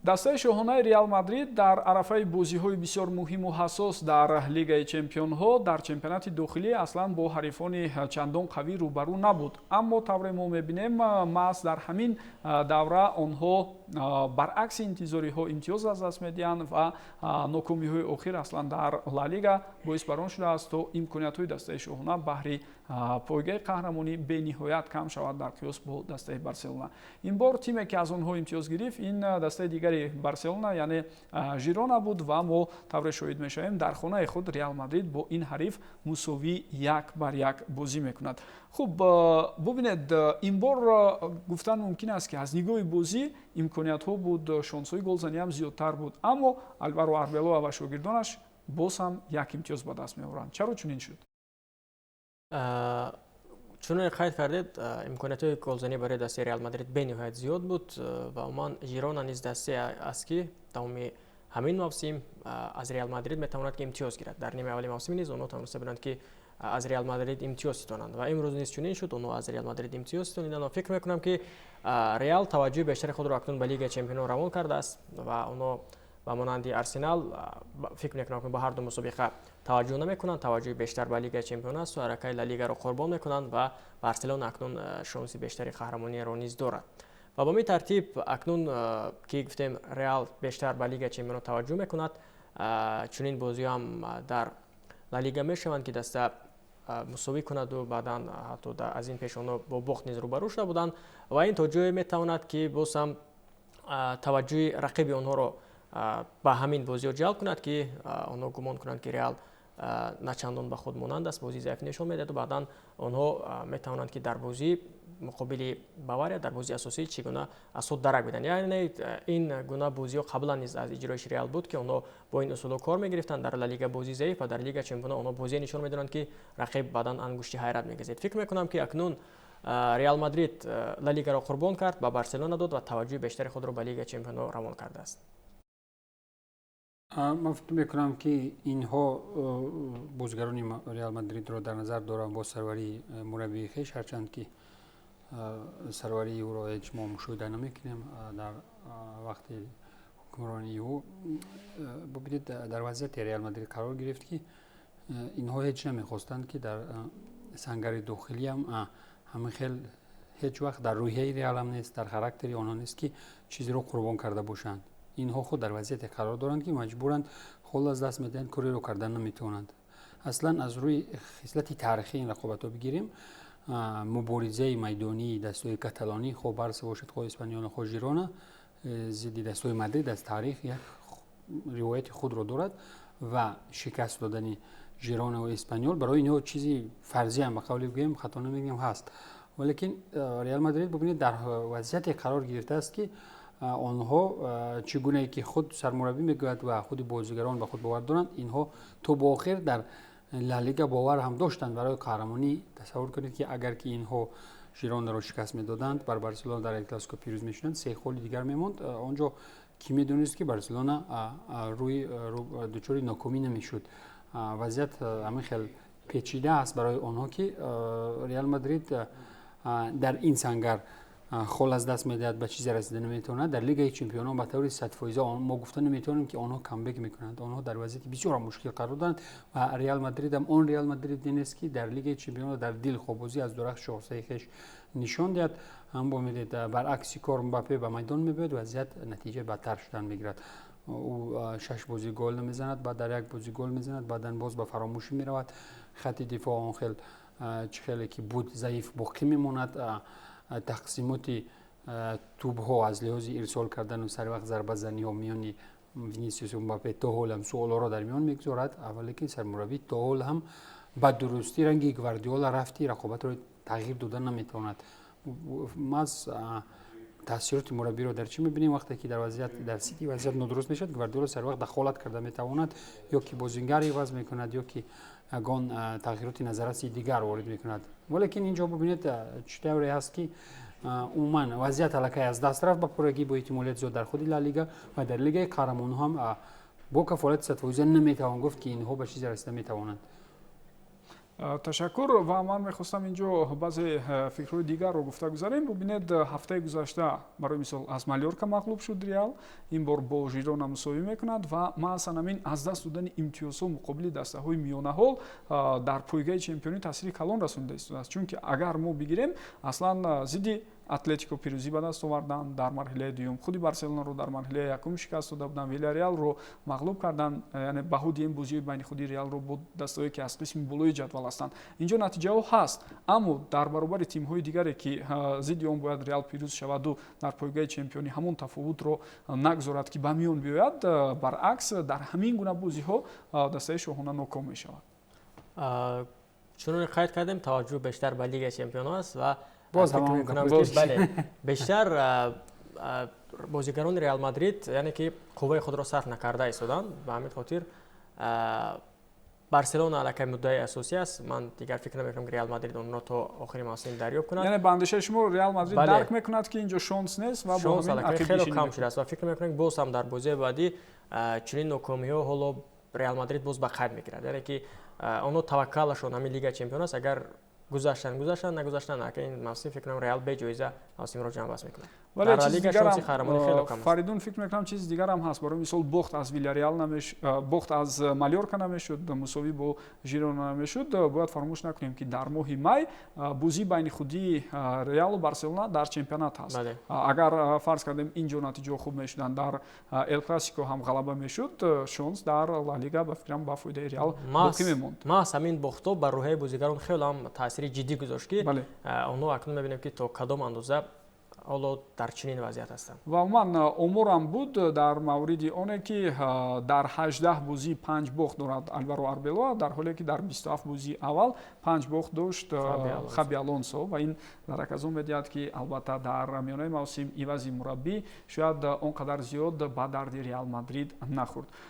Дастаи шоҳонаи Реал Мадрид дар арафаи бозиҳои бисёр муҳиму ҳассос дар Лигаи чемпионҳо дар чемпионати дохилӣ аслан бо ҳарифони чандон қавӣ рӯбарӯ набуд. Аммо тавре мо мебинем, маҳз дар ҳамин давра онҳо баръакси интизориҳо имтиёз аз даст медиҳанд ва нокомиҳои охир аслан дар Ла Лига боис бар он шудааст, то имкониятҳои дастаи шоҳона баҳри пойгаи қаҳрамонӣ бениҳоят кам шавад дар қиёс бо дастаи Барселона. Ин бор тиме, ки аз онҳо имтиёз гирифт, ин дастаи дигари Барселона, яъне Жирона буд. Ва мо тавре шоҳид мешавем, дар хонаи худ Реал Мадрид бо ин ҳариф мусовӣ 1-1 бозӣ мекунад. Хуб, бубинед, ин бор гуфтан мумкин аст, ки аз нигоҳи бозӣ имкониятҳо буд, шонсҳои голзанӣ ҳам зиёдтар буд, аммо Алваро Арбелоа ва шогирдонаш боз ҳам як имтиёз ба даст меоранд. Чаро чунин шуд? Чуноне қайд кардед, имкониятҳои голзанӣ барои дастаи Реал Мадрид бениҳоят зиёд буд ва умуман Жирона низ дастае аст, ки тамоми ҳамин мавсим аз Реал Мадрид метавонад, ки имтиёз гирад. Дар нимаи аввали мавсим низ онҳо тавониста буданд, ки аз Реал Мадрид имтиёз ситонанд, ва имрӯз низ чунин шуд, онҳо аз Реал Мадрид имтиёз ситониданд. Ва фикр мекунам, ки Реал таваҷҷӯҳи бештари худро акнун ба Лигаи чемпионон равон кардааст ва онҳо ба монанди Арсенал, фикр мекунам, ки ба ҳар ду мусобиқа таваҷҷӯҳ намекунанд. Таваҷҷӯҳи бештар ба Лигаи чемпион аст ва аллакай Ла Лигаро қурбон мекунанд ва Барселона акнун шонси бештари қаҳрамониро низ дорад. Ва ба ҳамин тартиб, акнун ки гуфтем, Реал бештар ба Лигаи чемпионон таваҷҷӯҳ мекунад, чунин бозиҳо ҳам дар Ла Лига мешаванд, ки даста мусовӣ кунаду баъдан ҳатто аз ин пеш онҳо бо бохт низ рӯбарӯ шуда буданд. Ва ин то ҷое метавонад, ки боз ҳам таваҷҷӯҳи рақиби онҳоро ба ҳамин бозиҳо ҷалб кунад, ки онҳо гумон кунанд, ки Реал начандон ба худ монанд аст, бозии заиф нишон медиҳад. Баъдан онҳо метавонанд, ки дар бозии муқобили Бавария, дар бозии асосӣ чӣ гуна аз худ дарак бидиҳанд. Яъне ин гуна бозиҳо қаблан низ аз иҷроиши Реал буд, ки онҳо бо ин усулҳо кор мегирифтанд: дар Ла Лига бозии заиф ва дар Лига чемпионон онҳо бозие нишон медоданд, ки рақиб баъдан ангушти ҳайрат мегазид. Фикр мекунам, ки акнун Реал Мадрид Ла Лигаро қурбон кард, ба Барселона дод ва таваҷҷӯҳи бештари худро ба Лига чемпионон равон кардааст. Ман фикр мекунам, ки инҳо бозигарони Реал Мадридро дар назар дорам бо сарварии мураббии хеш, ҳарчанд ки сарварии ӯро ҳеҷ мо мушоҳида намекунем дар вақти ҳукмронии ӯ. Бубинед, дар вазъияти Реал Мадрид қарор гирифт, ки инҳо ҳеҷ намехостанд, ки дар сангари дохилиам ҳамин хел. Ҳеҷ вақт дар рӯҳияи Реалам нест, дар характери онҳо нест, ки чизеро қурбон карда бошанд. Инҳо худ дар вазъияте қарор доранд, ки маҷбуранд, хол аз даст медиҳанд, кореро кардан наметавонанд. Аслан аз рӯи хислати таърихии ин рақобатҳо бигирем, муборизаи майдонии дастҳои каталонӣ, хоҳ Барса бошад, хоҳ Эспаньол, хоҳ Жирона, зидди дастҳои Мадрид аз таърих як ривояти худро дорад ва шикаст додани Жиронаву Эспаньол барои инҳо чизи фарзиам, ба қавли гӯем, хато намегӯем, ҳаст. Валекин Реал Мадрид, бубинед, дар вазъияте қарор гирифтааст, ки онҳо, чӣ гунае ки худ сармураббӣ мегӯяд ва худи бозигарон ба худ бовар доранд, инҳо то бо охир дар Ла Лига бовар ҳам доштанд барои қаҳрамонӣ. Тасаввур кунед, ки агар ки инҳо Жиронаро шикаст медоданд, бар Барселона дар Эл Классико пирӯз мешуданд, се холи дигар мемонд онҷо. Кӣ медонист, ки Барселона рӯи дучори нокомӣ намешуд? Вазъият ҳамин хел печида аст барои онҳо, ки Реал Мадрид дар ин сангар хол аз даст медиҳад, ба чизе расида наметавонад. Дар Лигаи чемпионон ба таври садфоиза мо гуфта наметавонем, ки онҳо камбек мекунанд. Онҳо дар вазъияти бисёр мушкил қарор доранд ва Реал Мадридам он Реал Мадрид нест, ки дар Лигаи чемпионон дар дилхоҳбозӣ аз дурахт шохсаи хеш нишон диҳад. Ҳам бомедед, баръакси кор Мбаппе ба майдон мебиёд, вазъият натиҷа бадтар шудан мегирад. Ӯ шаш бозӣ гол намезанад, баъд дар як бозӣ гол мезанад, баъдан боз ба фаромӯшӣ меравад. Хати дифоъ он хел чӣ хеле ки буд, заиф боқӣ мемонад. Тақсимоти тӯбҳо аз лиҳози ирсол кардану сари вақт зарбазаниҳо миёни Винисиус Мбаппе то ҳол ҳам суолҳоро дар миён мегузорад. Валекин сармураббӣ то ҳол ҳам ба дурустӣ ранги Гвардиола рафти рақобатро тағйир дода наметавонад. Маҳз таъсироти мураббиро дар чӣ мебинем? Вақте ки дар вазъият дар Сити вазъият нодуруст мешавад, Гвардиола сари вақт дахолат карда метавонад, ё ки бозингар иваз мекунад, ё ки ягон тағйироти назарраси дигар ворид мекунад. Валекин инҷо бубинед, чӣ тавре ҳаст, ки умуман вазъият аллакай аз даст рафт ба пуррагӣ, бо эҳтимолияти зиёд дар худи Ла Лига ва дар Лигаи қаҳрамонҳо ҳам бо кафолати садфоиза наметавон гуфт, ки инҳо ба чизе расида метавонанд. Ташаккур. Ва ман мехостам инҷо баъзе фикрҳои дигарро гуфта гузарем. Бубинед, ҳафтаи гузашта, барои мисол, аз Малёрка мағлуб шуд Реал, ин бор бо Жирона мусовӣ мекунад ва маъсан ҳамин аз даст додани имтиёзҳо муқобили дастаҳои миёнаҳол дар пойгаи чемпионӣ таъсири калон расонида истодааст, чунки агар мо бигирем, аслан зидди Атлетико пирӯзӣ ба даст оварданд дар марҳилаи дуюм, худи Барселонаро дар марҳилаи якум шикаст дода буданд, Вилареалро мағлуб карданд. Яъне баҳо диҳем бозиҳои байни худи Реалро бо дастаҳое, ки аз қисми болои ҷадвал ҳастанд, инҷо натиҷаҳо ҳаст, аммо дар баробари тимҳои дигаре, ки зидди он бояд Реал пирӯз шаваду дар пойгаи чемпионӣ ҳамон тафовутро нагузорад, ки ба миён биёяд, баръакс, дар ҳамин гуна бозиҳо дастаи шоҳона ноком мешавад. Чуноне қайд кардем, таваҷҷӯҳ бештар ба Лигаи чемпионҳо аст ва фикр мекунам, ки бале, бештар бозигарони Реал Мадрид, яъне ки қувваи худро сарф накарда истоданд. Ба ҳамин хотир Барселона аллакай муддаи асосӣ аст. Ман дигар фикр намекунам, ки Реал Мадрид онро то охири мавсим дарёб кунад. Яъне ба андешаи шумо, Реал Мадрид дарк мекунад, ки инҷо шонс нест ва шонс аллакай хеле кам шудааст ва фикр мекунам, ки боз ҳам дар бозии баъдӣ чунин нокомиҳо ҳоло Реал Мадрид боз ба қайд мегирад. Яъне ки онҳо таваккалашон ҳамин Лигаи чемпион аст. Агар гузаштан, гузаштан, нагузаштан, ака ин мавсим, фикр кунам, Реал беҷоиза мавсимро ҷамъбаст мекунад. Вале чизи дигарам, Фаридун, фикр мекунам, чизи дигарам ҳаст. Барои мисол, бохт аз Вилареал намеш, бохт аз Малёрка намешуд, мусовӣ бо Жирона намешуд. Бояд фаромӯш накунем, ки дар моҳи май бозии байни худии Реалу Барселона дар чемпионат ҳаст. Агар, фарз кардем, инҷо натиҷаҳо хуб мешуданд, дар Эл Классико ҳам ғалаба мешуд, шонс дар Ла Лига, ба фикрам, ба фоидаи Реал боқӣ мемонд. Маҳз ҳамин бохтҳо ба рӯҳияи бозигарон хеле ҳам таъсири ҷиддӣ гузошт, ки онҳо акнун мебинем, ки то кадом андоза ҳоло дар чунин вазъият ҳастанд. Ва умуман оморам буд дар мавриди оне, ки дар 18 бозӣ панҷ бохт дорад Алваро Арбелоа, дар ҳоле ки дар 27 бозии аввал панҷ бохт дошт Хаби Алонсо. Ва ин дарак аз он медиҳад, ки албатта дар миёнаи мавсим ивази мураббӣ шояд он қадар зиёд ба дарди Реал Мадрид нахӯрд.